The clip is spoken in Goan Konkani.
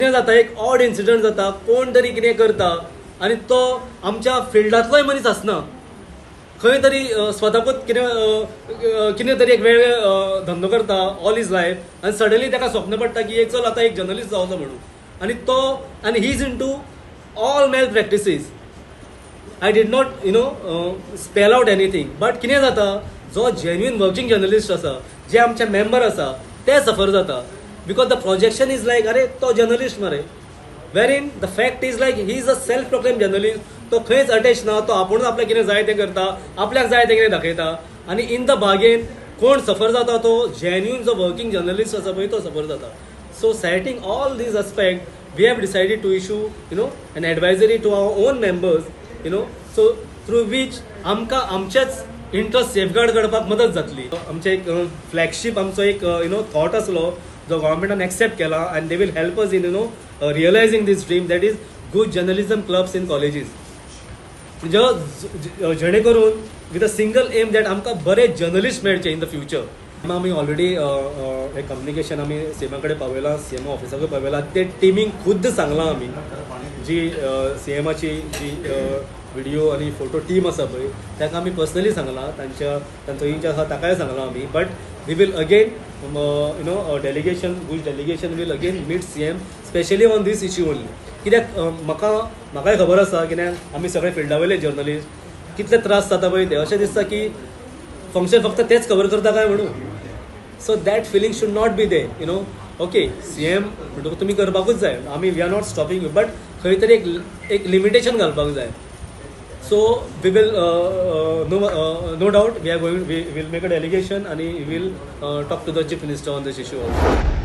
कितें जाता, एक ऑड इन्सिडंट जाता, कोण तरी कितें करता आनी तो आमच्या फिल्डांतलोय मनीस आसना, खंय तरी स्वताकूच कितें कितें तरी एक वेगळे धंदो करता ऑल his life आनी सडनली ताका स्वप्न पडटा की एक चल आतां एक जर्नलिस्ट जावचो म्हणून आनी तो आनी he is into all malpractices. I did not spell out anything, but कितें जाता, जो जेन्युइन वर्किंग जर्नलिस्ट आसा, जे आमचे मेंबर आसा, ते सफर जाता because the projection is like, "अरे, तो जर्नलिस्ट मरे," wherein the fact is like he is a self proclaimed journalist. तो खंयच अटॅच ना, तो आपुणूच आपल्याक कितें जाय तें करता, आपल्याक जाय तें कितें दाखयता आनी इन the bargain कोण सफर जाता? तो जेन्युइन जो वर्किंग जर्नलिस्ट आसा पळय, तो सफर जाता. So citing all these aspect, we have decided to issue an advisory to our own members, so through which आमकां आमचेच इंट्रस्ट सेफगार्ड करपाक मदत जातली. आमचे एक फ्लॅगशीप आमचो एक you know thought आसलो जो गव्हर्मेंटान एक्सेप्ट केला and they will help us in realizing this dream, that is good journalism clubs in colleges, म्हणजे जेणे करून with a single aim that आमकां बरे जर्नलिस्ट मेळचे इन the future. आमी ऑलरेडी एक कम्युनिकेशन आमी सीएमा कडेन पावयलां, सीएम ऑफिसाकूय पावयलां. ते टिमीक खुद्द सांगलां आमी, जी सीएमाची जी व्हिडिओ आनी फोटो टीम आसा पळय, ताका आमी पर्सनली सांगलां, तांच्या तांचो इंचार्ज आसा ताकाय सांगलां आमी. But we will again delegation, good delegation will again meet CM specially on this issue only. कित्याक म्हाका म्हाकाय खबर आसा, कित्याक आमी सगळे फिल्डा वयले जर्नलिस्ट, कितले त्रास जाता पळय ते. अशें दिसता की फंक्शन फक्त तेच खबर करता काय म्हणून. So that feeling should not be there. Okay, CM म्हणटकूच तुमी करपाकूच जाय, आमी we are not stopping you, but खंय तरी एक एक लिमिटेशन घालपाक जाय. So we will no doubt we are going we will make a delegation आनी will talk to the Chief Minister on this issue also.